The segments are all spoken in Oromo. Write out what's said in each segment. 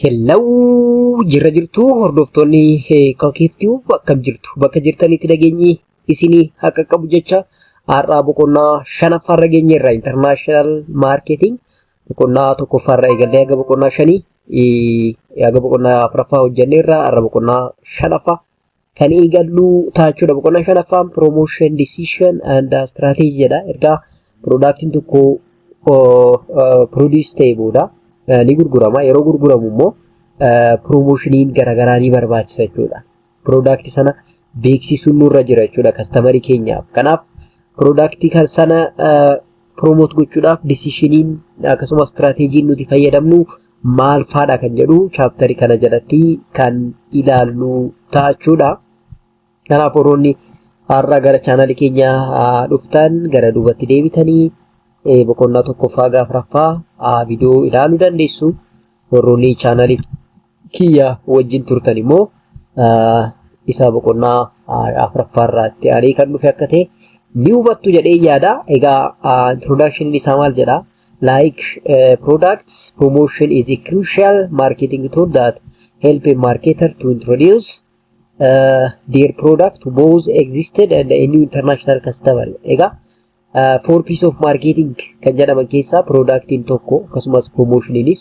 Hello jirra jirtu hordoftoonni Kookeeftuu, akkam jirtu? Bakka jirtanitti nageenyi isinii haa qaqqabu jecha, har'aa boqonnaa shanaffaarra geenyeerra. International marketing boqonnaa tokkoffaarra eegallee haga boqonnaa shanii, haga boqonnaa afuraffaa hojjenneerra. Har'a boqonnaa shanaffaa kan eegallu ta'a. Boqonnaa shanaffaan promotion decision and strategy jedha. Ergaa productiin tokko produce ta'e booda ni gurgurama. Yeroo gurguramu immoo promotioniin garaagaraa ni barbaachisa jechuudha. Product sana beeksisuun nurra jira jechuudha customerii keenyaaf. Kanaaf product kan sana promote gochuudhaaf decisioniin akkasumas strategyiin nuti fayyadamnu maal faadha kan jedhu chapterii kana jalatti kan ilaallu ta'a jechuudha. Kanaaf warroonni har'a gara channelii keenya dhuftan gara duubatti deebitanii boqonnaa tokkoffaa gaafa afuraffaa viidiyoo ilaaluu dandeessu. Warroonni channelii kiyya wajjin turtan immoo isa boqonnaa afuraffaa irratti aanee kan dhufe akka ta'e ni hubattu jedhee yaada. Egaa introduction isaa maal jedhaa? Like products, promotion is a crucial marketing tool that help a marketer to introduce their product to both existed and a new international customer. Egaa four P's of marketing kan jedhaman keessaa productiin tokko, akkasumas promotioniinis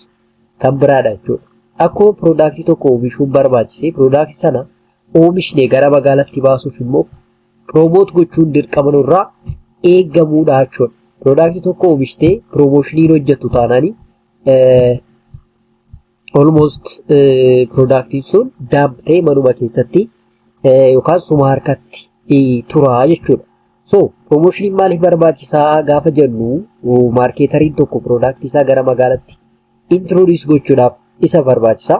kan biraadha jechuudha. Akkuma productii tokko oomishuun barbaachise, productii sana oomishne gara magaalaatti baasuuf immoo promote gochuun dirqama nurraa eeggamuudha jechuudha. Productii tokko oomishtee promotioniin hojjettu taanaanii almost productiin sun dump ta'ee manuma keessatti yookaan suma harkatti tura jechuudha. So promotioniin maaliif barbaachisaa gaafa jennu, marketeriin tokko productii isaa gara magaalaatti introduce gochuudhaaf isa barbaachisa.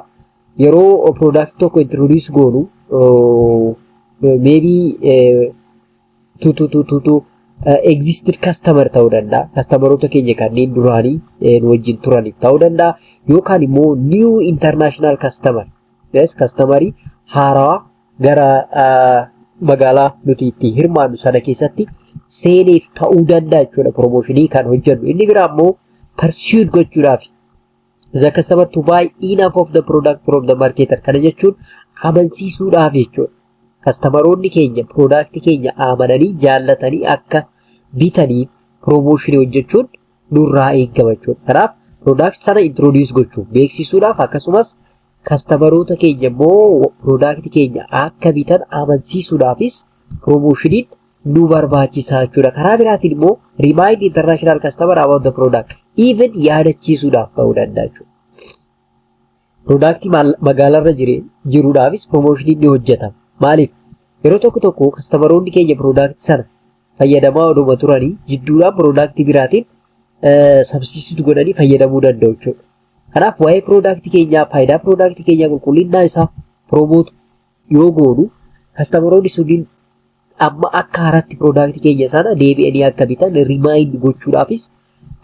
Yeroo productii tokko introduce goonu maybe to existed customer ta'uu danda'a. Customeroota keenya kanneen duraanii nu wajjin turaniif ta'uu danda'a. Yookaan immoo new international customer. Yes, customerii haarawaa gara magaalaa nuti itti hirmaannu sana keessatti seeneef ta'uu danda'a jechuudha promotionii kan hojjennu. Inni biraa immoo persuade gochuudhaaf the customer to buy enough of the product from the marketer. Kana jechuun amansiisuudhaaf jechuudha. Customeroonni keenya product keenya amananii jaallatanii akka bitaniif promotionii hojjechuun nurraa eegama jechuudha. Kanaaf product sana introduce gochuuf, beeksisuudhaaf, akkasumas customeroota keenya immoo product keenya akka bitan amansiisuudhaafis promotioniin nu barbaachisa jechuudha. Karaa biraatiin immoo remind international customer about the product, even yaadachiisuudhaaf ta'uu danda'a jechuudha. Productii magaalarra jiruudhaafis promotioniin ni hojjetama. Maaliif? Yeroo tokko tokko customeroonni keenya productii sana fayyadamaa oduma turanii jidduudhaan productii biraatiin substitute godhanii fayyadamuu danda'u jechuudha. Kanaaf waa'ee productii keenyaa, faayidaa productii keenyaa, qulqullina isaa promote yoo goonu, customeroonni sunniin amma akka haaraatti productii keenya sana deebi'anii akka bitan remind gochuudhaafis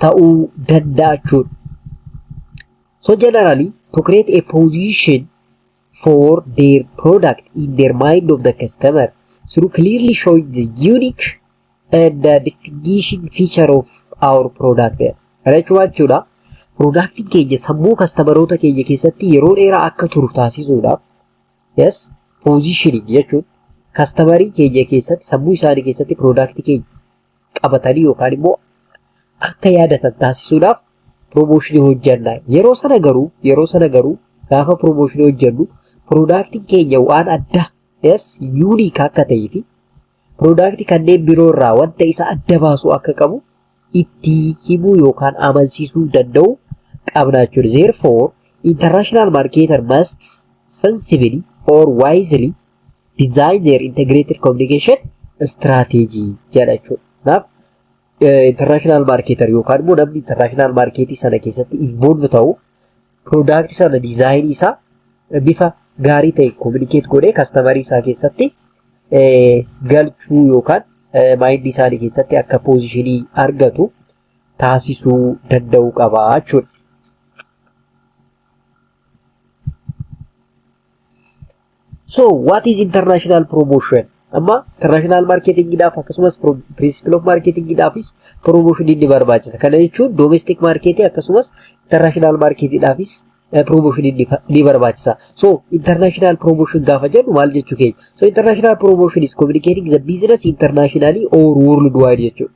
ta'uu danda'a jechuudha. So generally, to create a position for their product in their mind of the customer through clearly showing the unique and the distinguishing feature of our product. Kana jechuun maal jechuudha? Productiin keenya sammuu customeroota keenya keessatti yeroo dheeraa akka turu taasisuudhaaf, yes, positioning jechuun customerii keenya keessatti, sammuu isaanii keessatti productii keenya qabatanii yookaan immoo akka yaadatan taasisuudhaaf promotionii hojjenna. Yeroo sana garuu gaafa promotionii hojjennu productiin keenya waan adda, yes, unique akka ta'ee fi productii kanneen biroo irraa wanta isa adda baasu akka qabu itti himuu yookaan amansiisuu danda'u qabna jechuudha. Therefore, international marketer must sensibly or wisely design their integrated communication strategy jedha jechuudha. Kanaaf international marketer yookaan immoo namni international marketii sana keessatti involve ta'u product sana design isaa bifa gaarii ta'e communicate godhee customerii isaa keessatti galchuu yookaan mindii isaanii keessatti akka positionii argatu taasisuu danda'uu qaba jechuudha. So what is international promotion? Amma international marketingiidhaaf akkasumas principle of marketingiidhaafis promotion ni barbaachisa. Kana jechuun domestic marketii akkasumas international marketiidhaafis Promotioniin ni barbaachisa. So international promotion gaafa jennu maal jechuu keenya? So international promotion is communicating the business internationally or worldwide jechuudha.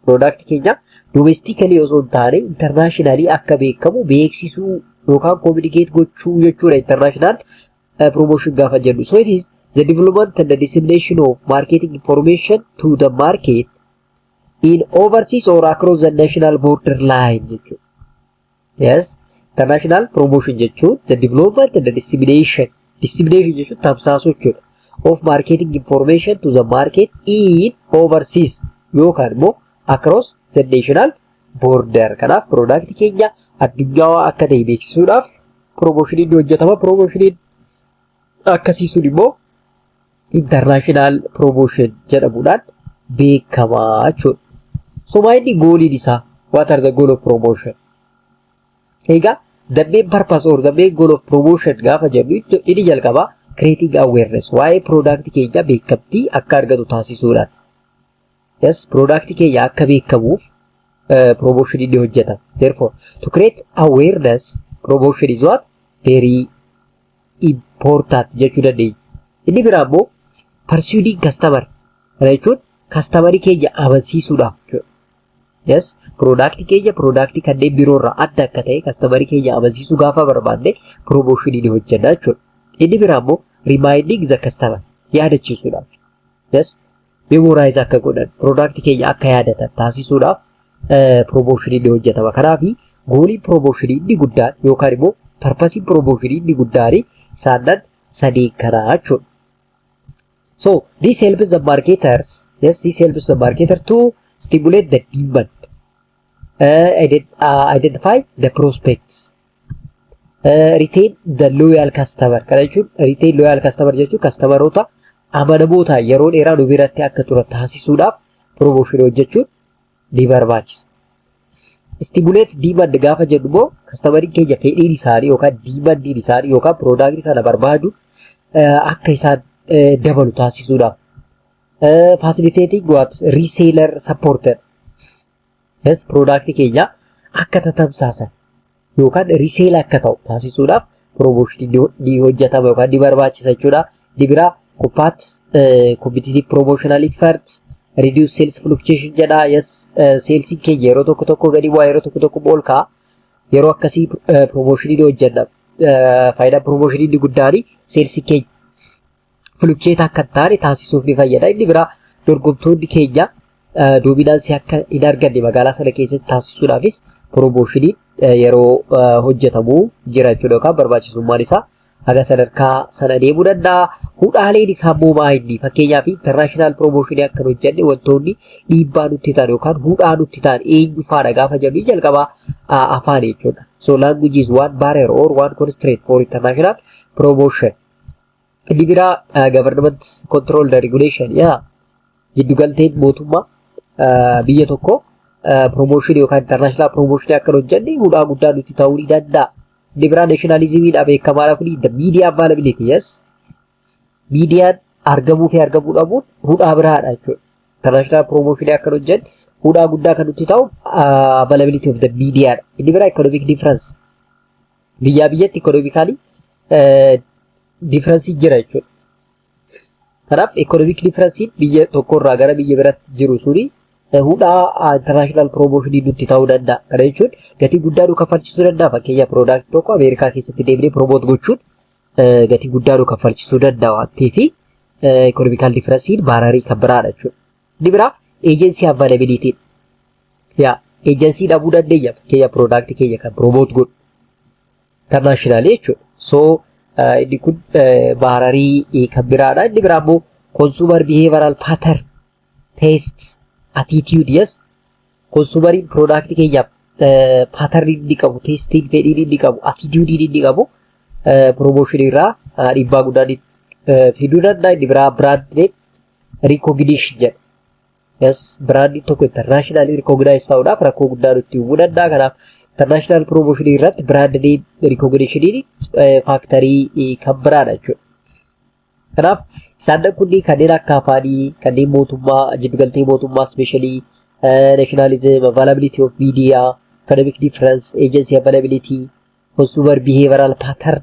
Product keenya domestically osoo hin taane internationally akka beekamu beeksisuu yookaan communicate gochuu jechuudha international promotion gaafa jennu. So it is the development and the dissemination of marketing information to the market in overseas or across the national border line jechuudha. Yes, international promotion jechuun the development and the dissemination. Dissemination jechuun tamsaasuu jechuudha. Of marketing information to the market in overseas yookaan immoo across the national border. Kanaaf product keenya addunyaa akka ta'e beeksisuudhaaf promotioniin ni hojjetama. Promotioniin akkasii sun immoo international promotion jedhamuudhaan beekamaa jechuudha. So maayinni goaliin isaa, what are the goal of promotion? Egaa the main purpose or the main goal of promotion gaafa jennu inni jalqabaa creating awareness, waa'ee product keenya beekamtii akka argatu taasisuudhaan. Yes, product keenya akka beekamuuf promotion inni hojjetama. Therefore, to create awareness, promotion is what? Very important jechuu dandeenya. Inni biraa immoo persuading customer. Kana jechuun customerii keenya amansiisuudhaaf jechuudha. Yes, product keenya product kanneen biroo irraa adda akka ta'e customerii keenya amansiisuu gaafa barbaanne promotion ni hojjenna jechuudha. Inni biraa immoo reminding the customer, yaadachiisuudhaaf. Yes, memorize akka godhan, product keenya akka yaadatan taasisuudhaaf promotion ni hojjetama. Kanaaf goaliin promotion inni guddaan yookaan immoo purposeiin promotion inni guddaan isaan sadeen kanaa jechuudha. So this helps the marketers, yes, this helps the marketer to stimulate the demand, identify the prospects, retain the loyal customer. Kana jechuun retain loyal customer jechuun customeroota amanamoo ta'an yeroo dheeraa nu biratti akka turan taasisuudhaaf promotion hojjechuun ni barbaachisa. Stimulate demand gaafa jennu immoo customeriin keenya fedhiin isaanii yookaan demandiin isaanii yookaan product sana barbaadu akka isaan dabalu taasisuudhaaf. Facilitating what? Reseller supporter. Yes, product keenya akka tatamsaasan yookaan resell akka ta'u taasisuudhaaf promotion ni hojjetama yookaan ni barbaachisa jechuudha. Inni biraa combat competitive promotional efforts, reduce sales fluctuation jedha. Yes, salesiin keenya yeroo tokko tokko gadi bu'aa, yeroo tokko tokko ol ka'a. Yeroo akkasii promotion ni hojjenna. Faayidaan promotion inni guddaan salesiin keenya fluctuate akka hin taane taasisuuf ni fayyada. Inni biraa dorgomtoonni keenya dominance akka hin arganne magaalaa sana keessatti taasisuudhaafis promotioniin yeroo hojjetamu jira jechuudha yookaan barbaachisummaan isaa haga sadarkaa sana deemuu danda'a. Hudhaaleen isaa immoo maa inni? Fakkeenyaaf international promotionii akka hojjenne wantoonni dhiibbaa nutti ta'an yookaan hudhaa nutti ta'an eenyu faadha gaafa jennu jalqabaa afaan jechuudha. So language is one barrier or one constraint for international promotion. Inni biraa government control the regulation, yaa jiddugalteen mootummaa biyya tokko promotion yookaan international promotion akka hojjenne hudhaa guddaa nutti ta'uu ni danda'a. Inni biraa nationalismiidha, beekamaadha kuni, the media availability, yes. Miidiyaan argamuu fi argamuu dhabuun hudhaa biraadha jechuudha. International promotion akka hojjenne hudhaa guddaa kan nutti ta'u availability of the media dha. Inni biraa economic difference. Biyyaa biyyatti economically difference jira jechuudha. Kanaaf economic difference biyya tokkorraa gara biyya biraatti jiru suni hudhaa international promotion nutti ta'uu danda'a. Kana jechuun gatii guddaa nu kaffalchisuu danda'a. Fakkeenyaaf product tokko Ameerikaa keessatti deemnee promote gochuun gatii guddaa nu kaffalchisuu danda'a waan ta'eef economical difference barrierii kan biraadha jechuudha. Inni biraa agency availability. Yaa agency dhabuu dandeenya, fakkeenya product keenya kan promote godhu international jechuudha. So inni kun barrierii kan biraadha. Inni biraa immoo consumer behavioral pattern, taste, attitude, yes. Consumeriin product keenyaaf pattern inni qabu, tasteiin, fedhiin inni qabu, attitude inni qabu promotion irraa dhiibbaa guddaa fiduu danda'a. Inni biraa brand name recognition jedha. Yes, brandiin tokko internationally recognize ta'uudhaaf rakkoo guddaa nutti uumuu danda'a. Kanaaf international promotion irratti brand name recognition factorii kan biraadha jechuudha. Kanaaf isaan kunniin kanneen akka afaanii, kanneen mootummaa, jiddugaltee mootummaa especially nationalism, availability of media, economic difference, agency availability, consumer behavioral pattern,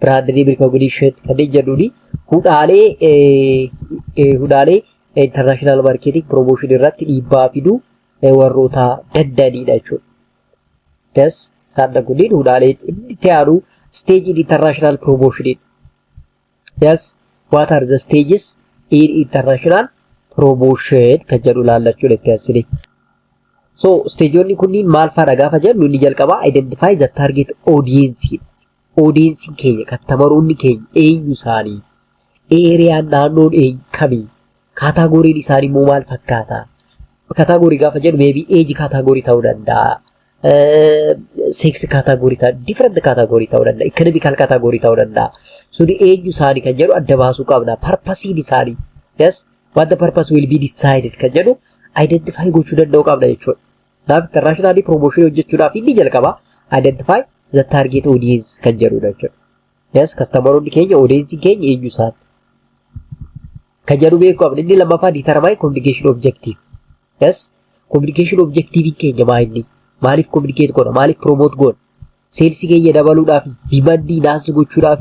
brand name recognition kanneen jedhuuni hudhaalee international marketing promotion irratti dhiibbaa fiduu warroota danda'anidha jechuudha. Yes, isaan kunniin hudhaalee inni itti aanu stage in international promotion. Yes, what are the stages in international promotion kan jedhu ilaallachuudha itti aansine. So, stageonni kunniin maal fa'aadha gaafa jennu, inni jalqabaa identify the target audience. Audience keenya, customeroonni keenya eenyu isaanii? Areaan, naannoon eenyu kamii? Categoryn isaanii immoo maal fakkaata? Category gaafa jennu maybe age category ta'uu danda'a. Sex category ta'uu, different category ta'uu danda'a. Economical category ta'uu danda'a. Suni eenyu isaanii kan jedhu adda baasuu qabna. Purposeiin isaanii. Yes, what the purpose will be decided kan jedhu identify gochuu danda'uu qabna jechuudha. Kanaaf international promotion hojjechuudhaaf inni jalqaba identify the target audience kan jedhudha jechuudha. Yes, customeroonni keenya, audience keenya eenyu isaan kan jedhu beekuu qabna. Inni lammaffaa determine communication objective. Yes, communication objective keenya maa inni? Maaliif communicate goona? Maaliif promote goona? Sales keenya dabaluudhaaf, demand enhance gochuudhaaf,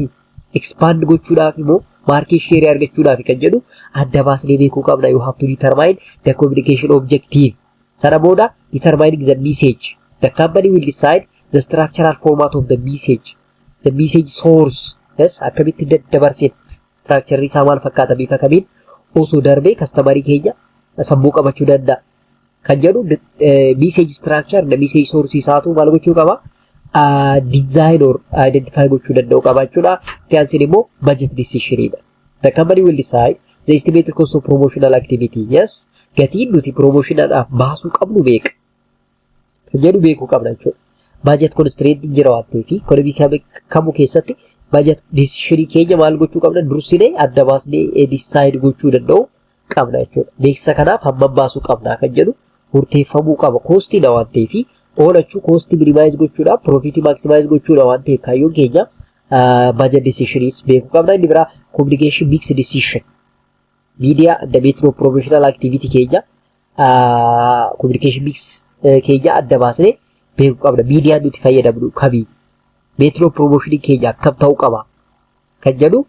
expand gochuudhaaf immoo market share argachuudhaaf kan jedhu adda baasnee beekuu qabna. You have to determine the communication objective. Sana booda determining the message. The company will decide the structural format of the message. The message source. Yes, akkamitti daddabarsina? Structure isaa maal fakkaata? Bifa kamiin osoo darbee customerii keenya sammuu qabachuu danda'a kan jedhu message structure, message source isaatu maal gochuu qaba? Design or identify gochuu danda'u qaba jechuudha. Itti aansin immoo budget decision dha. The company will decide the estimated cost of promotional activity. Yes, gatiin nuti promotionalaaf baasuu qabnu meeqa kan jedhu beekuu qabna jechuudha. Budget constraint jira waan ta'eef, economy kamuu keessatti budget decision keenya maal gochuu qabna? Dursinee adda baasnee decide gochuu danda'u qabna jechuudha. Beeksisa kanaaf hammam baasuu qabna kan jedhu murteeffamuu qaba. Costiidha waan ta'eef, oolachuu costii minimize gochuudhaaf, profitii maximize gochuudha waan ta'eef, kaayyoon keenya budget decisionis beekuu qabna. Inni biraa communication mix decision. Media adda method of promotional activity keenya, communication mix keenya adda baasnee beekuu qabna. Miidiyaan nuti fayyadamnu kamii? Method of promotion keenya akkam ta'uu qaba? Kan jedhu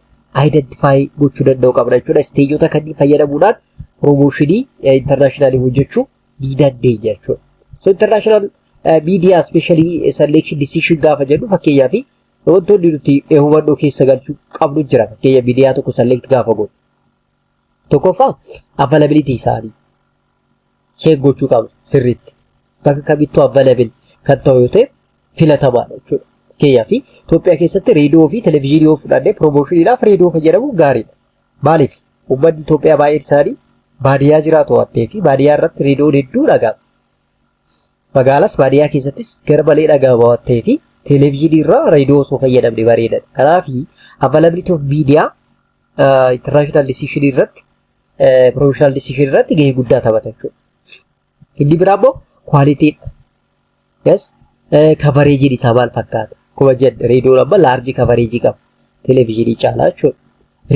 identify gochuu danda'u qabna jechuudha. Stageota kanneen fayyadamuudhaan promotionii internationally hojjechuu ni dandeenya jechuudha. So international media especially selection decision gaafa jennu, fakkeenyaaf wantoonni nuti hubannoo keessa galchuu qabnu jira. Fakkeenya miidiyaa tokko select gaafa goonu. Tokkoffaa, availability isaanii check gochuu qabna sirriitti. Bakka kamittuu available kan ta'u yoo ta'e filatamaadha jechuudha. Fakkeenyaaf Itoophiyaa keessatti reediyoo fi televezyiinii yoo fudhannee, promotioniidhaaf reediyoo fayyadamuun gaariidha. Maaliif? Uummanni Itoophiyaa baay'een isaanii baadiyyaa jiraatu waan ta'eef, baadiyyaa irratti reediyoon hedduu dhaga'ama. Magaalas baadiyyaa keessattis gara malee dhaga'ama waan ta'eef, televezyiinii irraa reediyoo osoo fayyadamne bareedaadha. Kanaaf availability of media international decision irratti, promotional decision irratti gahee guddaa taphata jechuudha. Inni biraa immoo qualitydha. Yes, coverageiin isaa maal fakkaata? Akkuma jedhe, reediyoon amma large coverage qaba. Televezyiinii caalaa jechuudha.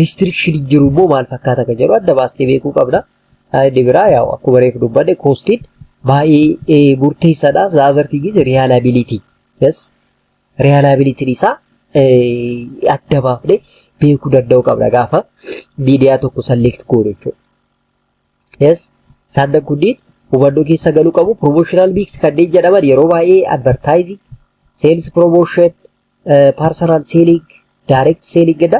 Restriction jiru immoo maal fakkaata kan jedhu adda baasnee beekuu qabna. Inni biraa yaa'u akkuma reefu dubbanne costiin baay'ee murteessaadha. The other thing is reliability. Yes, reliabilityn isaa adda baafnee beekuu danda'uu qabna gaafa miidiyaa tokko select goonu jechuudha. Yes, isaan kunniin hubannoo keessa galuu qabu. Promotional mix kanneen jedhaman yeroo baay'ee advertising, sales promotion, personal selling, direct selling and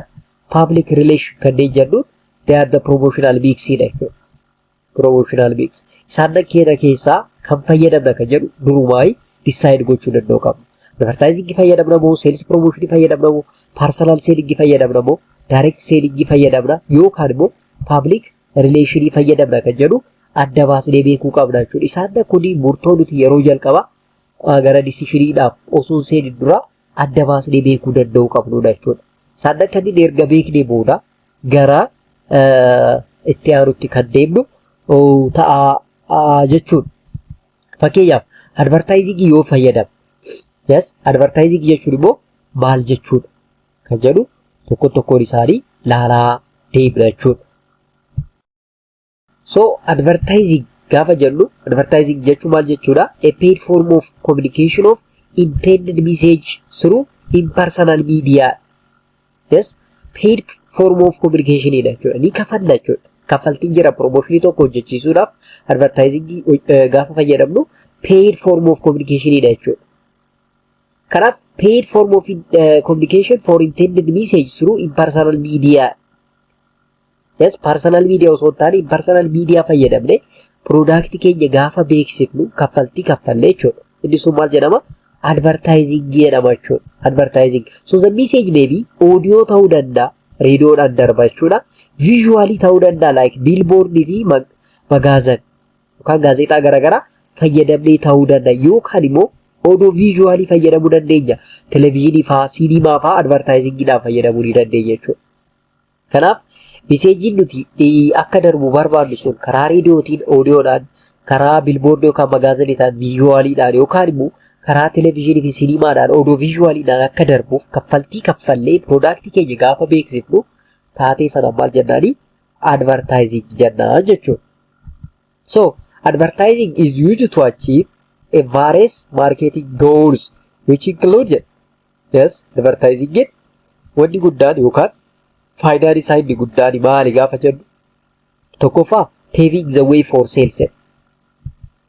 public relation kanneen jennuun, they are the promotional mix dha jechuudha. Promotional mix. Isaan keenya keessaa kan fayyadamna kan jedhu durumaa decide gochuu danda'uu qabna. Advertising fayyadamna moo, sales promotion fayyadamna moo, personal selling fayyadamna moo, direct selling fayyadamna yookaan immoo public relation fayyadamna kan jedhu adda baasnee beekuu qabna jechuudha. Isaan kun murtoo nuti yeroo jalqabaa gara decisioniidhaaf osoo seenin dura adda baasnee beekuu danda'uu qabnudha jechuudha. Isaan kanneen erga beeknee booda gara itti aanutti kan deemnu ta'a jechuudha. Fakkeenyaaf advertising yoo fayyadamne, yes, advertising jechuun immoo maal jechuudha kan jedhu tokko tokkoon isaanii laalaa deemna jechuudha. So advertising gaafa jennu, advertising jechuun maal jechuudha? A paid form of communication of intended message through impersonal media. Yes, paid form of communication dha jechuudha. Ni kafalla jechuudha. Kaffaltiin jira. Promotionii tokko hojjechiisuudhaaf advertising gaafa fayyadamnu paid form of communication dha jechuudha. Kanaaf paid form of communication for intended message through impersonal media. Yes, personal media osoo hin taane impersonal media fayyadamne product keenya gaafa beeksifnu kaffaltii kaffallee jechuudha. Inni sun maal jedhama? Advertising jedhama jechuudha. Advertising. So the message may be audio ta'uu danda'a, reediyoodhaan darba jechuudha. Visually ta'uu danda'a, like billboard fi magazine yookaan gaazexaa garaagaraa fayyadamnee ta'uu danda'a, yookaan immoo audio visually fayyadamuu dandeenya. Televezyiinii fa'aa, siinimaa fa'aa advertisingiidhaan fayyadamuu ni dandeenya jechuudha. Kanaaf messageiin nuti akka darbu barbaannu sun karaa reediyootiin audiodhaan, karaa billboardii yookaan magazineiidhaan visualiidhaan, yookaan immoo karaa televezyiinii fi siinimaadhaan audio visualiidhaan akka darbuuf kaffaltii kaffallee productii keenya gaafa beeksifnu taatee sana maal jennaani? Advertising jennaan jechuudha. So advertising is used to achieve a various marketing goals which include, yes, advertising wanni guddaan yookaan faayidaan isaa inni guddaan maali gaafa jennu, tokkoffaa, paving the way for sales.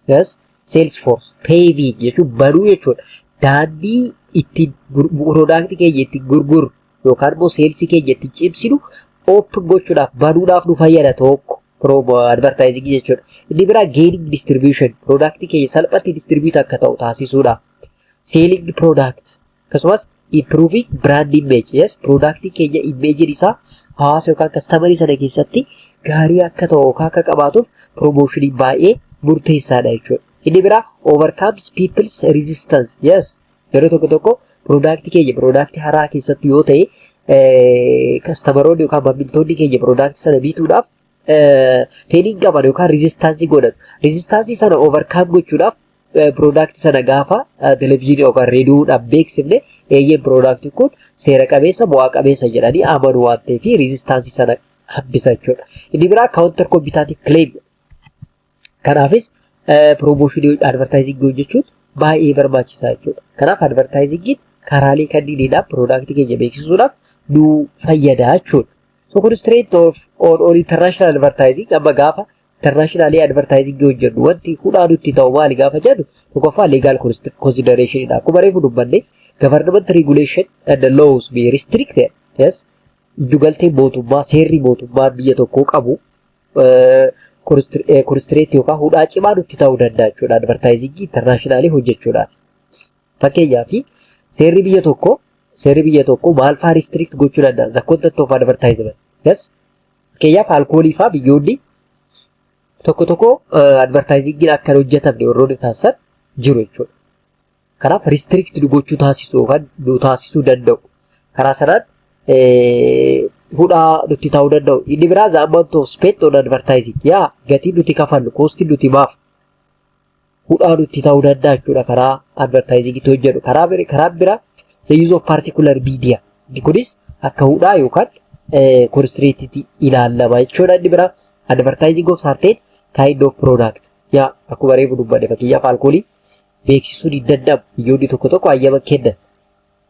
Yes, sales force paving jechuun banuu jechuudha. Daandii itti product keenya itti gurgurru yookaan immoo salesii keenya itti cimsinu open gochuudhaaf, banuudhaaf nu fayyada tokko advertising jechuudha. Inni biraa gaining distribution, product keenya salphatti distribute akka ta'u taasisuudha. Selling product, akkasumas improving brand image. Yes, product keenya image isaa hawaasa yookaan customer sana keessatti gaarii akka ta'u yookaan akka qabaatuuf promotionii baay'ee murteessaadha jechuudha. Inni biraa overcomes people's resistance. Yes, yeroo tokko tokko product keenya, product haaraa keessatti yoo ta'e, customeroonni yookaan maamiltoonni keenya product sana bituudhaaf fedhii qaban yookaan resistance godhatu. Resistance sana overcome gochuudhaaf product sana gaafa televezyiinii yookaan reediyoodhaan beeksifne, eeyyeen, productiin kun seera qabeessa, bu'aa qabeessa jedhanii amanu waan ta'eef resistance sana hambisa jechuudha. Inni biraa counter competitive claim. Kanaafis promotionii advertising hojjechuun baay'ee barbaachisaa jechuudha. Kanaaf advertisingiin karaalee kanniiniidhaan productii keenya beeksisuudhaaf nu fayyada jechuudha. So constraint of on international advertising. Amma gaafa internationally advertising hojjennu wanti hudhaa nutti ta'u maali gaafa jennu, tokkoffaa legal consideration dha. Akkuma reefu dubbanne, government regulation and the laws be restricted. Yes. Giddugalteen mootummaa, seerri mootummaa biyya tokkoo qabu constraint yookaan hudhaa cimaa nutti ta'uu danda'a jechuudha advertising internationally hojjechuudhaan. Fakkeenyaaf seerri biyya tokkoo maal fa'aa restrict gochuu danda'a? The content of advertisement. Yes. Fakkeenyaaf alkoolii fa'aa biyyoonni tokko tokko advertisingiin akka hin hojjetamne warroonni taasisan jiru jechuudha. Kanaaf restrict gochuu taasisuu yookaan nu taasisuu danda'u. Karaa sanaan hudhaa nutti ta'uu danda'u. Inni biraa the amount of spent on advertising. Yaa, gatiin nuti kafallu, costiin nuti baafnu hudhaa nutti ta'uu danda'a jechuudha karaa advertisingiitti hojjennu. Karaa biraa the use of particular media. Inni kunis akka hudhaa yookaan constraintiitti ilaalama jechuudha. Inni biraa advertising of certain kind of product. Yaa, akkuma reefu dubbanne, fakkeenyaaf alkoolii beeksisuun hin danda'amu. Biyyoonni tokko tokko hayyama kennan.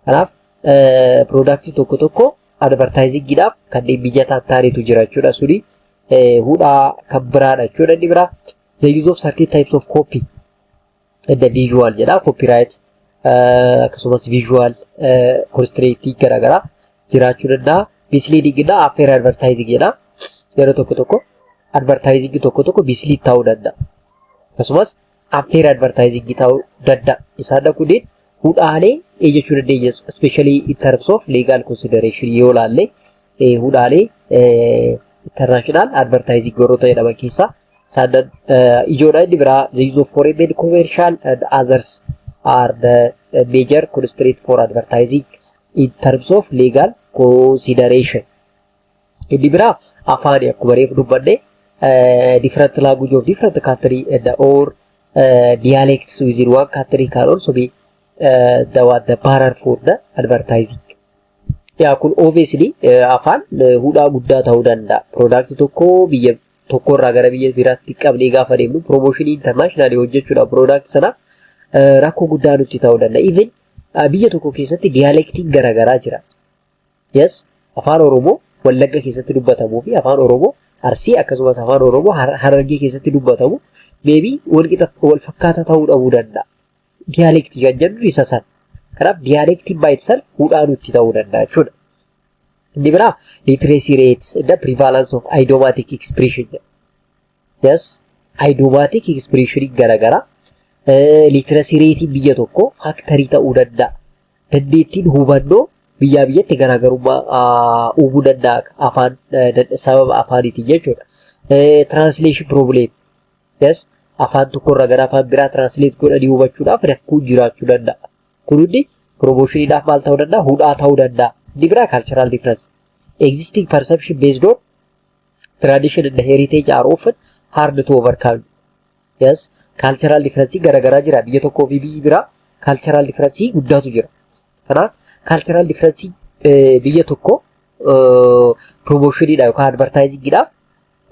Kanaaf productii tokko tokko advertisingiidhaaf kanneen mijataa ta'anitu jira jechuudha. Suni hudhaa kan biraadha jechuudha. Inni biraa the use of certain types of copy and the visual jedha. Copyright akkasumas visual constraint garaagaraa jiraachuu danda'a. Misleading እና unfair advertising jedha. Yeroo tokko tokko advertising tokko tokko mislead ta'uu danda'a. Akkasumas unfair advertising ta'uu danda'a. Isaan kunneen hudhaalee jechuu dandeenya. Especially in terms of legal consideration yoo ilaalle, hudhaalee international advertising warroota jedhaman keessaa isaan ijoodha. Inni biraa the use of foreign made commercial and others are the major constraint for advertising in terms of legal consideration. Inni biraa afaani. Akkuma reefu dubbanne, different language of different country and or dialects within one country can also be the what, the barrier for the advertising. Yaa, kun obviously afaan hudhaa guddaa ta'uu danda'a. Product tokko biyya tokkorraa gara biyya biraatti qabnee gaafa deemnu, promotionii internationally hojjechuudhaaf product sana Rakkoo guddaa nutti ta'uu danda'a. Even biyya tokko keessatti dialectiin garaagaraa jira. Yes, Afaan Oromoo Wallagga keessatti dubbatamuu fi Afaan Oromoo Arsii akkasumas Afaan Oromoo Harargee keessatti dubbatamu maybe wal qixa wal fakkaataa ta'uu dhabuu danda'a. Dialectii kan jennu isa sana. Kanaaf dialectiin by itself hudhaa nutti ta'uu danda'a jechuudha. Inni biraa literacy rates and the prevalence of idiomatic expression jedha. Yes, idiomatic expression garaagaraa literacy rate biyya tokko factorii ta'uu danda'a. Dandeettiin hubannoo biyyaa biyyatti garaagarummaa uumuu danda'a afaan sababa afaaniitiin jechuudha. Translation problem. Yes, afaan tokkorraa gara afaan biraa translate godhanii hubachuudhaaf rakkoon jiraachuu danda'a. Kun hundi promotioniidhaaf maal ta'uu danda'a? Hudhaa ta'uu danda'a. Inni biraa cultural difference. Existing perception based on tradition and heritage are often hard to overcome. Yes, cultural difference garaagaraa jira. Biyya tokkoo fi biyyi biraa cultural difference guddaatu jira. Kanaaf cultural difference biyya tokko promotioniidha yookaan advertisingiidhaaf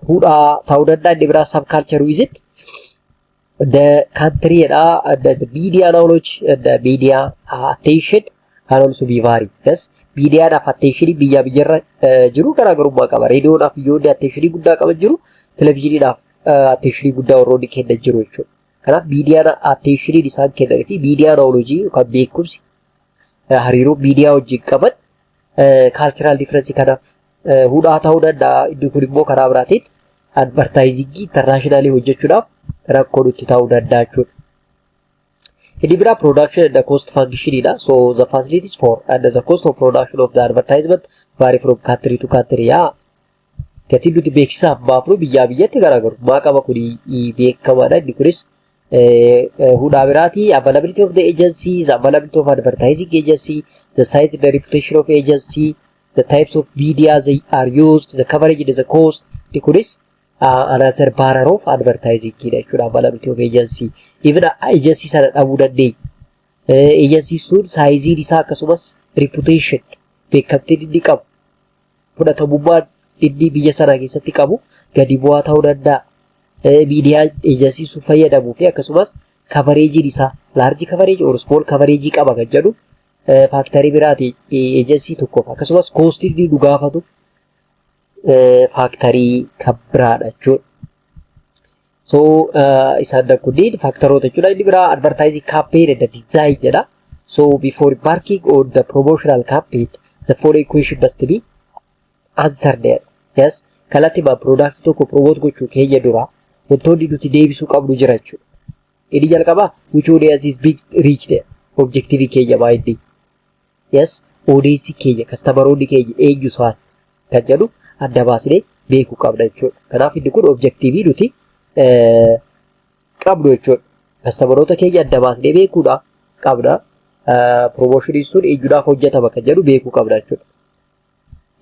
hudhaa ta'uu danda'a. Inni biraa sub culture within the country dha. The media knowledge, the media attention can also be vary. Yes, miidiyaadhaaf attention biyyaa biyyarra jiru garaagarummaa qaba. Reediyoodhaaf biyyoonni attention guddaa qaban jiru, televizyiiniidhaaf attention guddaa warroonni kennan jiru jechuudha. Kanaaf miidiyaan attention isaan kennanii fi miidiyaa knowledge yookaan beekumsi hariiroo miidiyaa wajjin qaban cultural difference kanaaf hudhaa ta'uu danda'a. Inni kun immoo karaa biraatiin advertisingii internationalii hojjechuudhaaf rakkoo nutti ta'uu danda'a jechuudha. Inni biraa production and the cost function dha. So the facilities for and the cost of production of the advertisement vary from country to country. Yaa, gatiin nuti beeksisaaf baafnu biyyaa biyyatti garaagarummaa qaba, kuni beekamaadha. Inni kunis hudhaa biraati. Availability of the agency, the availability of advertising agency, the size and the reputation of agency, the types of media they are used, the coverage and the cost. Inni kunis another barrier of advertising dha jechuudha. Availability of agency. Even agency sana dhabuu dandeenya. Agency sun sizeiin isaa akkasumas reputation, beekamtiin inni qabu, fudhatamummaan inni biyya sana keessatti qabu gadi bu'aa ta'uu danda'a. Miidiyaa agency sun fayyadamuu fi akkasumas coverageiin isaa large coverage or small coverage qaba kan jedhu factorii biraati agency tokkoof, akkasumas costiin inni nu gaafatu factorii kan biraadha jechuudha. So isaan kunneen factoroota jechuudha. Inni biraa advertising campaign and design jedha. So before embarking on the promotional campaign, the following question must be answered there. Yes, kallattii product tokko promote gochuu keenya dura wantoonni nuti deebisuu qabnu jira jechuudha. Inni jalqabaa, which audience is being reached? Objective keenya maa inni? Yes, audience keenya, customeroonni keenya eenyu isaan kan jedhu adda baasnee beekuu qabna jechuudha. Kanaaf inni kun objective nuti qabnu jechuudha. Customeroota keenya adda baasnee beekuudha qabna. Promotioniin sun eenyuudhaaf hojjetama kan jedhu beekuu qabna jechuudha.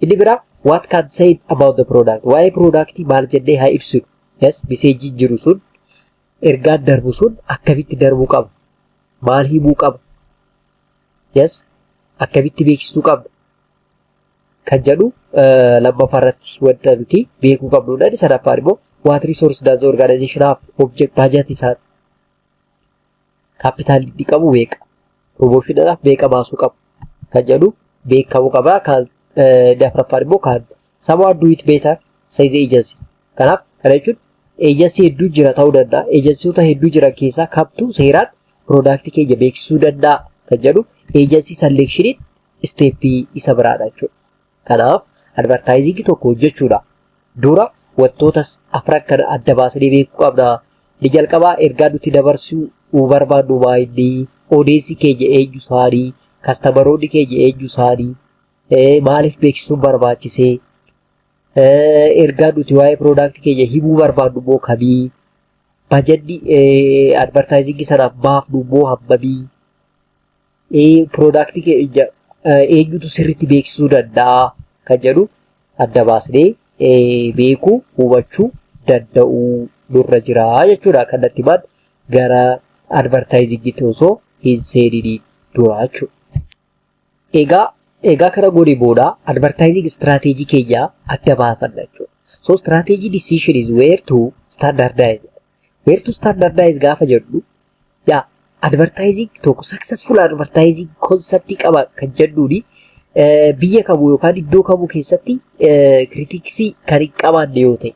Inni biraa, what can say about the product? Waa'ee product maal jennee haa ibsinu? Yes, messageiin jiru sun, ergaan darbu sun akkamitti darbuu qaba? Maal himuu qaba? Yes, akkamitti beeksisuu qabna? Kan jedhu lammaffaa irratti wanta nuti beekuu qabnudha. Inni sadaffaan immoo, what resource does the organization have? Object budget isaa, capitalli inni qabu meeqa? Promotioniidhaaf meeqa baasuu qabu? Kan jedhu beekamuu qaba. Kan inni afuraffaan immoo, can someone do it better, says the agency? Kanaaf kana jechuun agency hedduu jira ta'uu danda'a. Agencyota hedduu jiran keessaa kamtu seeraan productii keenya beeksisuu danda'a kan jedhu agency selectioniin stepii isa biraadha jechuudha. Kanaaf advertisingii tokko hojjechuudha dura wantoota afran kana adda baasnee beekuu qabna. Inni jalqabaa ergaa nuti dabarsuu barbaannu maa inni, audience keenya eenyu isaanii, customeroonni keenya eenyu isaanii, maaliif beeksisuun barbaachisee, ergaa nuti waa'ee productii keenya himuu barbaannu immoo kamii, bajanni advertisingii sanaaf baafnu immoo hammamii, productii keenya eenyutu sirriitti beeksisuu danda'a kan jedhu adda baasnee beekuu, hubachuu danda'uu nurra jira jechuudha. Kallattiimaan gara advertisingiitti osoo hin seeninii dura jechuudha. Egaa kana goone booda advertising strategy keenya adda baafanna jechuudha. So strategy decision is where to standardize. Where to standardize gaafa jedhu, yaa, Advertising tokko successful advertising concept qaba kan jedhuuni biyya kamuu yookaan iddoo kamuu keessatti criticsii kan hin qabaanne yoo ta'e,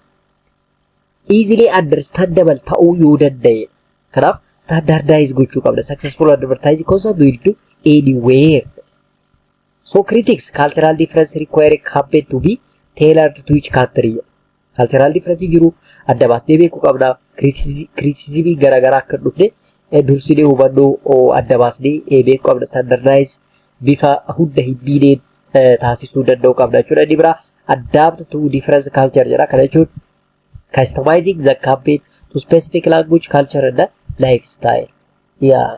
easily understandable ta'uu yoo danda'e. Kanaaf standardize gochuu qabna. Successful advertising concept will do anywhere. So critics, cultural difference require a campaign to be tailored to each country. Cultural difference jiru adda baasnee beekuu qabna. Criticism garaagaraa akka hin dhufne dursinee hubannoo adda baasnee beekuu qabna. Standardize bifa hunda hin miineen taasisuu danda'uu qabna jechuudha. Inni biraa adapt to different culture jedha. Kana jechuun customizing the campaign to specific language, culture and lifestyle. Yaa,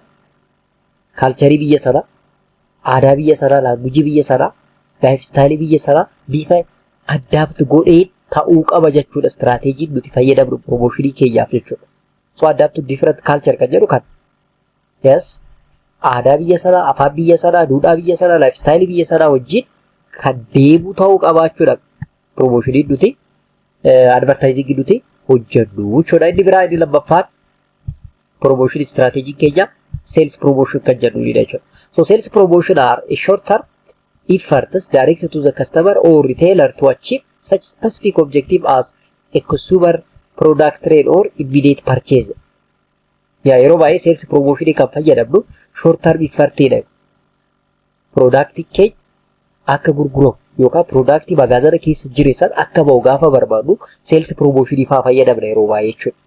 culturii biyya sanaa, aadaa biyya sanaa, languageii biyya sanaa, lifestyleii biyya sanaa bifa adapt godheen ta'uu qaba jechuudha strategyiin nuti fayyadamnu promotionii keenyaaf jechuudha. So adapt to different culture kan jedhu kan. Yes. Aadaa biyya sanaa, afaan biyya sanaa, duudhaa biyya sanaa, lifestyleii biyya sanaa wajjin kan deemu ta'uu qabaachuudha. Promotioniin nuti, advertisingii nuti hojjennu jechuudha. Inni biraa, inni lammaffaan promotion strategy keenya sales promotion kan jennudha jechuudha. So sales promotion are a short term efforts directed to the customer or retailer to achieve such specific objective as a consumer product trade or immediate purchase. Yaa, yeroo baay'ee sales promotion kan fayyadamnu short term effortidha. Product keenya akka gurguramu yookaan product magaazana keessa jiru san akka bahu gaafa barbaadnu sales promotion faa fayyadamna yeroo baay'ee jechuudha.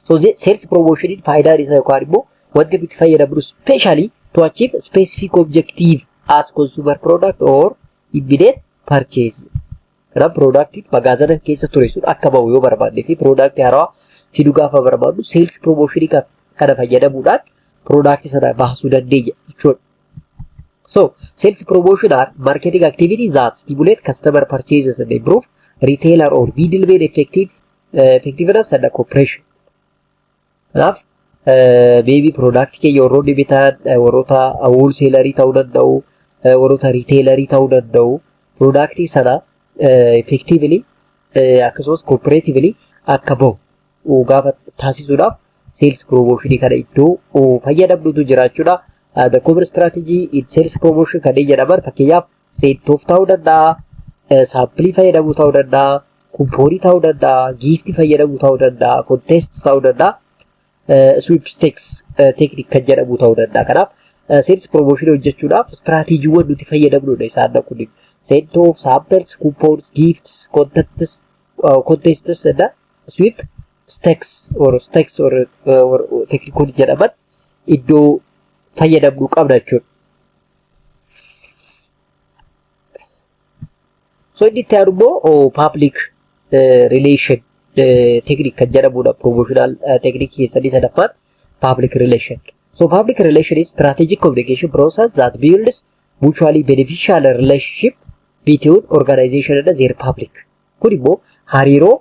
So sales promotion faayidaan isaa yookaan immoo wanti nuti fayyadamnu specially to achieve specific objective as consumer product or immediate purchase. Kanaaf productiin magaazana keessa ture sun akka bahu yoo barbaadne fi productii haarawaa fiduu gaafa barbaadnu sales promotion kana fayyadamuudhaan productii sana baasuu dandeenya jechuudha. So, sales promotion are marketing activities that stimulate customer purchases and improve retailer or middleman effectiveness and cooperation. Kanaaf maybe product keenya warroonni bitan warroota wholesaalerii ta'uu danda'u, warroota retailerii ta'uu danda'u. Product sana effectively akkasumas cooperatively akka bahu gaafa taasisuudhaaf sales promotion kana iddoo fayyadamnutu jira jechuudha. The common strategy in sales promotion kanneen jedhaman fakkeenyaaf send-off ta'uu danda'a, sampleii fayyadamuu ta'uu danda'a, couponii ta'uu danda'a, giftii fayyadamuu ta'uu danda'a, contest ta'uu danda'a, sweepstakes technique kan jedhamu ta'uu danda'a. Kanaaf sales promotion hojjechuudhaaf strategyiiwwan nuti fayyadamnudha isaan kunniin. Send-off, samples, coupons, gifts, contests and sweepstakes or stakes or technique jedhaman iddoo fayyadamnu qabna jechuudha. So inni itti aanu immoo public relation technique kan jedhamudha. Promotional technique keessanii sadaffaan public relation. So public relation is strategic communication process that builds mutually beneficial relationship between organization and their public. Kun immoo hariiroo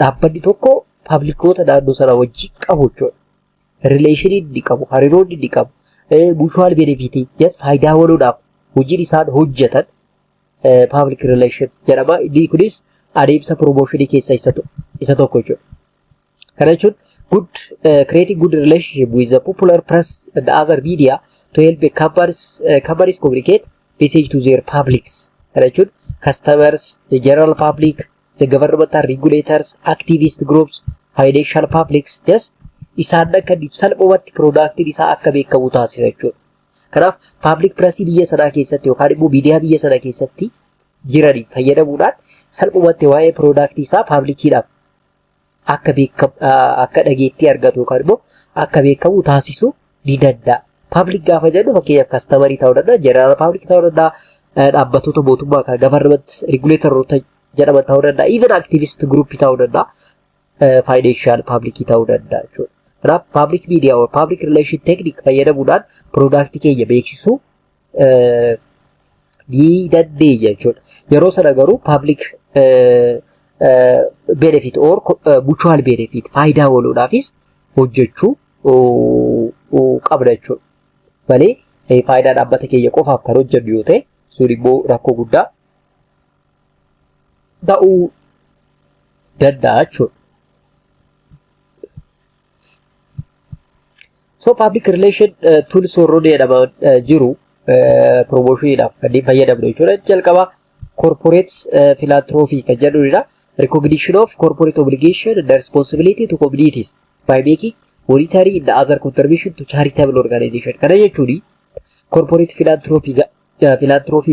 dhaabbanni tokko publicoota naannoo sana wajjin qabu jechuudha. Relationii inni qabu, hariiroo inni qabu, mutual benefit, yes, faayidaa waloodhaaf hojiin isaan hojjetan public relation jedhama. Inni kunis adeemsa promotionii keessaa isa tokko jechuudha. Kana jechuun good creating good relationship with the popular press and other media to help the companies communicate message to their publics. Kana jechuun customers, the general public, the governmental regulators, activist groups, financial publics, yes, isaan akka salphumatti productiin isaa akka beekamu taasisa jechuudha. Kanaaf public pressii biyya sanaa keessatti yookaan immoo miidiyaa biyya sana keessatti jiranii fayyadamuudhaan salphumatti waa'ee productii isaa publiciidhaaf akka beekamu, akka dhageettii argatu yookaan immoo akka beekamu taasisuu ni danda'a. Public gaafa jennu fakkeenyaaf customerii ta'uu danda'a, general public ta'uu danda'a, dhaabbattoota mootummaa kan government regulatoroota jedhaman ta'uu danda'a, even activist group ta'uu danda'a, financial public ta'uu danda'a jechuudha. Kanaaf public media or public relation technique fayyadamuudhaan productii keenya beeksisuu ni dandeenya jechuudha. Yeroo sana garuu public benefit or mutual benefit, faayidaa waloodhaafis hojjechuu qabna jechuudha. Malee faayidaa dhaabbata keenya qofaaf kan hojjennu yoo ta'e sun immoo rakkoo guddaa ta'uu danda'a jechuudha. So public relation tools warroonni jedhaman jiru promotioniidhaaf kanneen fayyadamnu jechuudha. Jalqaba corporate philanthropy kan jedhudha. Recognition of corporate obligation and responsibility to communities by making monetary and other contribution to charitable organization. Kana jechuun corporate philanthropy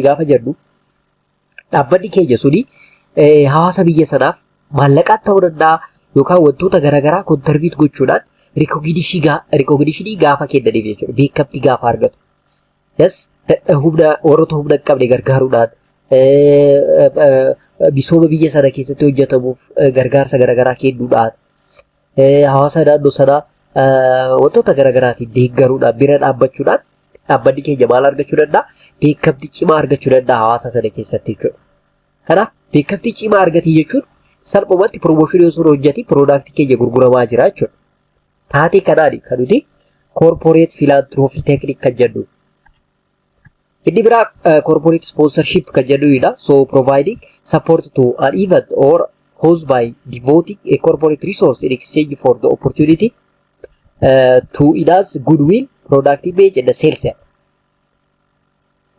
gaafa jennu dhaabbanni keenya suni hawaasa biyya sanaaf maallaqaan ta'uu danda'a yookaan wantoota garaagaraa contribute gochuudhaan recognitionii gaafa kennaniif jechuudha. Beekamtii gaafa argatu. Yes, humna warroota humna hin qabne gargaaruudhaan, misooma biyya sana keessatti hojjetamuuf gargaarsa garaagaraa kennuudhaan, hawaasa naannoo sanaa wantoota garaagaraatiin deeggaruudhaan, bira dhaabbachuudhaan dhaabbanni keenya maal argachuu danda'a? Beekamtii cimaa argachuu danda'a hawaasa sana keessatti jechuudha. Kanaaf beekamtii cimaa argate jechuun salphumatti promotionii osoo hin hojjetin productii keenya gurguramaa jira jechuudha. Taatee kanaani kan nuti corporate philanthropy technique kan jennu. Inni biraa corporate sponsorship kan jennudha. So providing support to an event or cause by devoting a corporate resource in exchange for the opportunity to enhance goodwill, product image and the sales.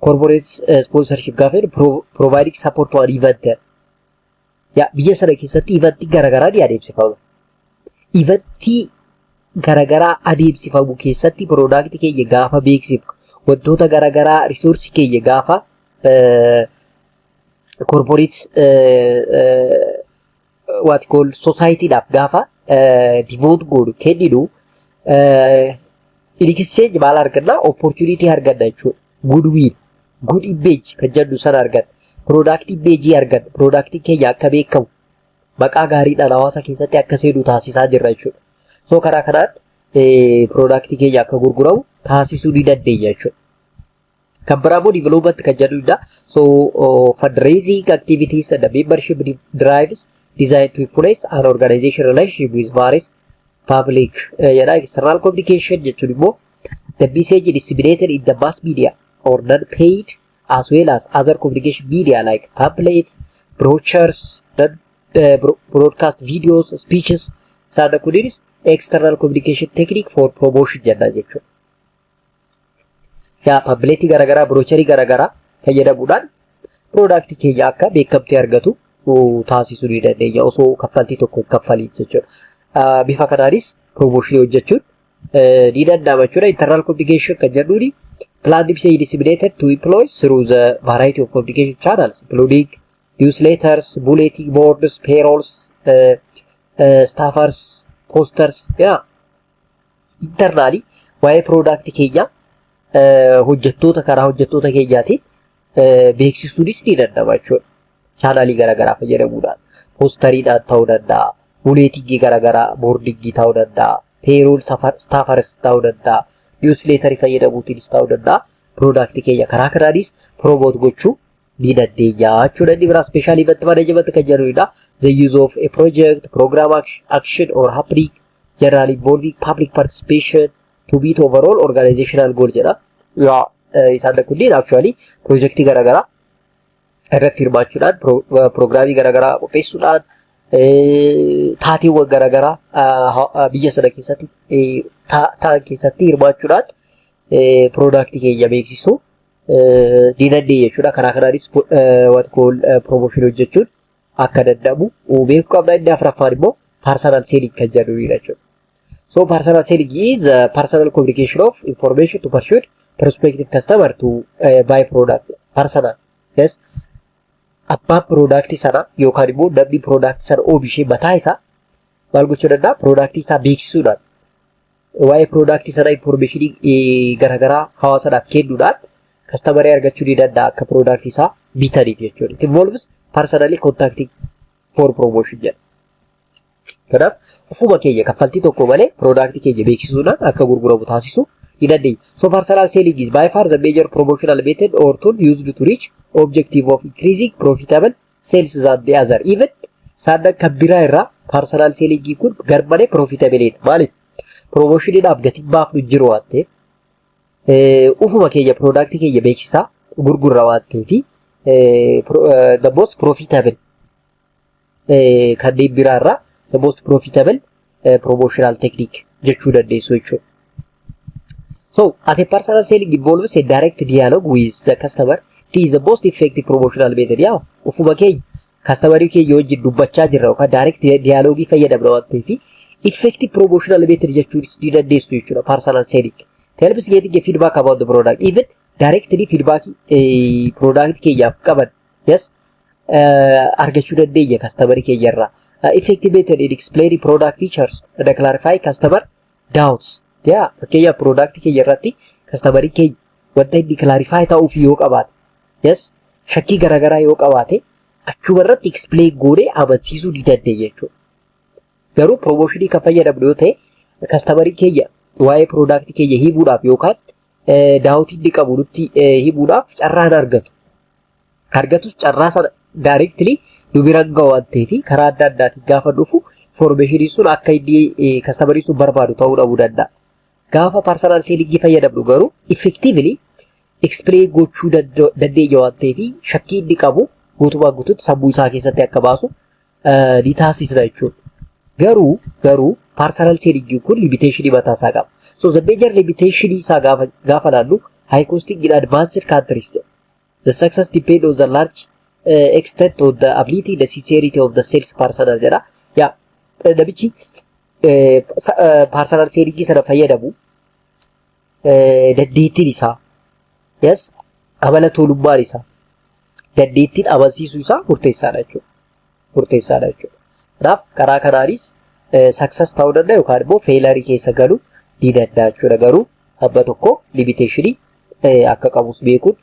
Corporate sponsorship gaafa jedhu providing support to an event. Yaa biyya sana keessatti eventii garaagaraa ni adeemsifama. Eventii garaagaraa adeemsifamu keessatti productii keenya gaafa beeksifnu, wantoota garaagaraa, resourceii keenya gaafa corporate what call societyidhaaf gaafa devote goonu, kenninu, in exchange maal arganna? Opportunity arganna jechuudha. Goodwill, good image kan jennu sana arganna. Product image arganna. Product keenya akka beekamu, maqaa gaariidhaan hawaasa keessatti akka seenu taasisaa jirra jechuudha. So karaa kanaan product keenya akka gurguramu taasisuu ni dandeenya jechuudha. Kan biraa immoo development kan jedhudha. So fundraising activities and the membership drives designed to influence an organization relationship with various public jedha. External communication jechuun immoo the message disseminated in the mass media or non-paid as well as other communication media like pamphlets, brochures, broadcast videos, speeches. Isaan kunis external communication technique for promotion jenna jechuudha. Yaa pamphletii garaagaraa, brochureii garaagaraa fayyadamuudhaan productii keenya akka beekamtii argatu taasisuu ni dandeenya osoo kaffaltii tokko hin kaffaliin jechuudha. Bifa kanaanis promotionii hojjechuun ni danda'ama jechuudha. Internal communication kan jennuuni planned message disseminated to employees through the variety of communication channels, including newsletters, bulletin boards, payrolls, staffers, posters. Yaa internally waa'ee productii keenya hojjettoota karaa hojjettoota keenyaatiin beeksisuunis ni danda'ama jechuudha. Channelii garaagaraa fayyadamuudhaan posteriidhaan ta'uu danda'a, bulletingii garaagaraa, boardingii ta'uu danda'a, payroll staffers ta'uu danda'a, newsletterii fayyadamuutiinis ta'uu danda'a. Productii keenya karaa kanaanis promote gochuu ni dandeenya jechuudha. Inni biraa special event management kan jedhudha. The use of a project, program, action or happening generally involving public participation to meet overall organizational goal jedha. Yaa isaan kunneen actually projectii garaagaraa irratti hirmaachuudhaan, programii garaagaraa qopheessuudhaan, taateewwan garaagaraa biyya sana keessatti ta'an keessatti hirmaachuudhaan productii keenya beeksisuu ni dandeenya jechuudha. Karaa kanaanis what call promotionii hojjechuun akka danda'amu beekuu qabna. Inni afuraffaan immoo personal selling kan jedhudha jechuudha. So personal selling is personal communication of information to persuade prospective customer to buy product. Personal. Yes. Abbaan productii sana yookaan immoo namni productii sana oomishee mataa isaa maal gochuu danda'a? Productii isaa beeksisuudhaan, waa'ee productii sana informationii garaagaraa hawaasadhaaf kennuudhaan customerii argachuu ni danda'a akka productii isaa bitaniif jechuudha. It involves personally contacting for promotion jedha. Kanaaf ofuma keenya kaffaltii tokko malee productii keenya beeksisuudhaan akka gurguramu taasisuu ni dandeenya. So personal selling is by far the major promotional method or tool used to reach objective of increasing profitable sales than the other. Even isaan kan biraa irraa personal selling kun garmalee profitable dha. Maaliif? Promotioniidhaaf gatiin baafnu hin jiru waan ta'eef, ufuma keenya productii keenya beeksisaa gurgurra waan ta'eef, the most profitable, kanneen biraa irraa the most profitable promotional technique jechuu dandeessu jechuudha. So, as a personal selling involves a direct dialogue with the customer, it is the most effective promotional method. Yaa, ufuma keenya customerii keenya wajjin dubbachaa jirra yookaan direct dialogue fayyadamna waan ta'eef, effective promotional method jechuun ni dandeessu jechuudha personal selling. Helps getting a feedback about the product. Even directly feedback product keenyaaf qaban, yes, argachuu dandeenya customerii keenya irraa. Effective method in explaining product features and clarify customer doubts. Yaa, fakkeenyaaf product keenya irratti customerii keenya wanta inni clarify ta'uuf yoo qabaate, yes, shakkii garaagaraa yoo qabaate, achuma irratti explain goonee amansiisuu ni dandeenya jechuudha. Garuu promotionii kan fayyadamnu yoo ta'e, customerii keenya waa'ee product keenya himuudhaaf yookaan doubtii inni qabu nutti himuudhaaf carraan argatu. Argatus carraa sana directly nu biraan gahu waan ta'eef, karaa adda addaatiin gaafa dhufu informationii sun akka inni customerii sun barbaadu ta'uu dhabuu danda'a. Gaafa personal sellingii fayyadamnu garuu effectively explain gochuu dandeenya waan ta'eef, shakkii inni qabu guutumaan guutuutti sammuu isaa keessatti akka baasu ni taasisna jechuudha. Garuu personal selling kun limitationii mataa isaa qaba. So the major limitation isaa gaafa laallu, high costing in advanced countries jedha. The success depend on the large extent of the ability and the sincerity of the sales personnel jedha. Yaa, namichi personal selling sana fayyadamu dandeettiin isaa, yes, amala tolummaan isaa, dandeettiin amansiisuu isaa murteessaadha jechuudha. Murteessaadha jechuudha. Kanaaf karaa kanaanis success ta'uu danda'a yookaan immoo failureii keessa galuu ni danda'a jechuudha. Garuu hamma tokko limitationii akka qabus beekuun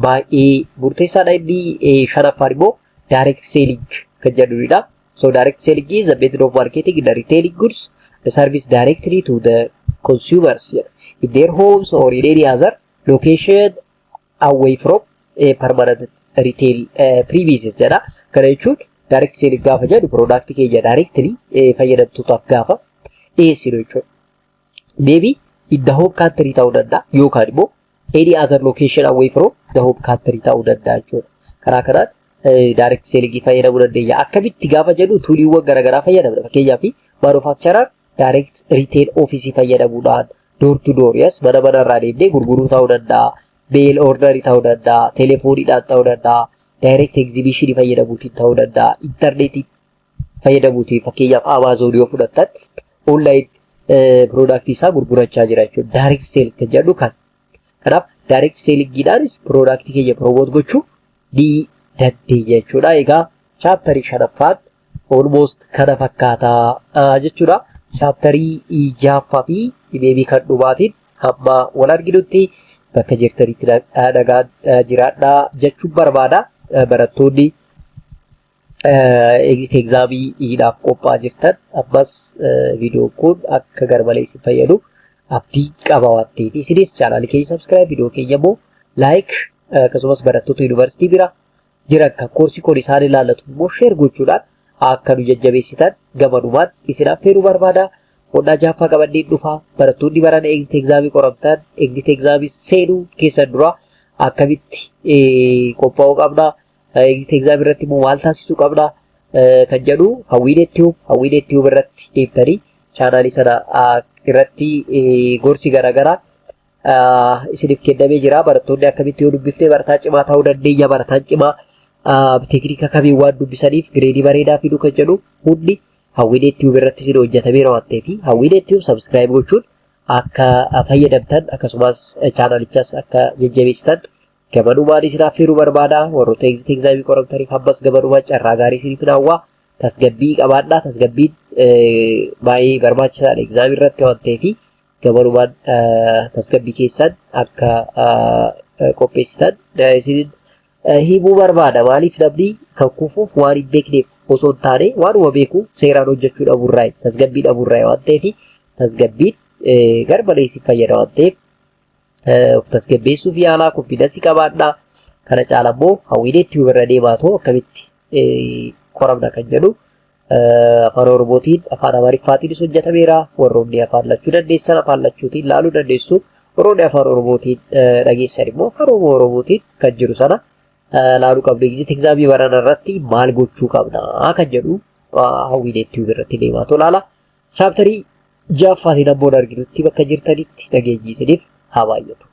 baay'ee murteessaadha. Inni shanaffaan immoo direct selling kan jedhudha. So direct selling is the method of marketing the retailing goods, the service directly to the consumers in their homes or in any other location away from a permanent retail premises jedha. Kana jechuun direct selling gaafa jedhu product keenya directly fayyadamtootaaf gaafa dhiyeessinu jechuudha. Maybe in the home country ta'uu danda'a yookaan immoo any other location away from the home country ta'uu danda'a jechuudha. Karaa kanaan direct selling fayyadamuu dandeenya. Akkamitti gaafa jedhu, tooliiwwan garaagaraa fayyadamna. Fakkeenyaaf manufacturer direct retail office fayyadamuudhaan door to door, yes, mana manarraa deemnee gurguruu ta'uu danda'a. Mail orderii ta'uu danda'a. Telefooniidhaan ta'uu danda'a. Direct exhibition fayyadamuutiin ta'uu danda'a. Intarneetii fayyadamuutiin, fakkeenyaaf Amazon yoo fudhattan, online product isaa gurgurachaa jira jechuudha. Direct sales kan jedhu kan. Kanaaf direct sellingiidhaanis product keenya promote gochuu ni dandeenya jechuudha. Egaa chapterii shanaffaan almost kana fakkaataa jechuudha. Chapterii ja'affaa fi maybe kan dhumaatiin hamma wal arginutti bakka jirtanitti nagaan jiraadhaa jechuun barbaada. Barattoonni exit examiidhaaf qophaa'aa jirtan, ammas viidiyoon kun akka garmalee isin fayyadu abdii qaba waan ta'eef, isinis channelii keenya subscribe, viidiyoo keenya immoo like, akkasumas barattoota yuunivarsiitii bira jiran kan koorsii kun isaan ilaallatu immoo share gochuudhaan akka nu jajjabeessitan gamanumaan isin affeeruu barbaada. Boqonnaa ja'affaa qabannee dhufa. Barattoonni barana exit examii qoramtan, exit examii seenuu keessan dura akkamitti qophaa'uu qabna? Exit examii irratti immoo maal taasisuu qabna? Kan jedhu Hawwiin Tube irratti deemtanii channelii sana irratti gorsi garaagaraa isiniif kennamee jira. Barattoonni akkamitti yoo dubbifne barataa cimaa ta'uu dandeenya? Barataan cimaa teeknika kamiin waan dubbisaniif gradeii bareedaa fiduu kan jedhu hundi Hawwiin Tube irratti isin hojjetameera waan ta'eef, Hawwiin Tube subscribe gochuun akka fayyadamtan, akkasumas channelichas akka jajjabeessitan gamanumaan isin affeeruu barbaada. Warroota exit examii qoramtaniif ammas gamanumaan carraa gaarii isiniif hawwa. Tasgabbii qabaadhaa. Tasgabbiin baay'ee barbaachisaadha examii irratti waan ta'eef, gamanumaan tasgabbii keessan akka qopheessitan isin himuu barbaada. Maaliif, namni kan kufuuf waan hin beekneef osoo hin taane, waanuma beeku seeraan hojjechuu dhabuurraa, tasgabbii dhabuurraa waan ta'eef, tasgabbiin garmalee isin fayyada waan ta'eef, of tasgabbeessuuf yaalaa, confidenceii qabaadhaa. Kana caala immoo Hawwiineetti irra deemaa ta'u akkamitti qoramna kan jedhu afaan Oromootiin, afaan Amaariffaatiinis hojjetameera. Warroonni afaan lachuu dandeessan afaan lachuutiin ilaaluu dandeessu. Warroonni afaan Oromootiin dhageessan immoo afaan Oromootiin kan jiru sana laaluu qabdu. Exit examii barana irratti maal gochuu qabna kan jedhu Hawwiineetti irratti deemaa ilaala. Chapterii ja'affaatiin ammoo arginutti bakka jirtanitti nageenyi isiniif haa baay'atu.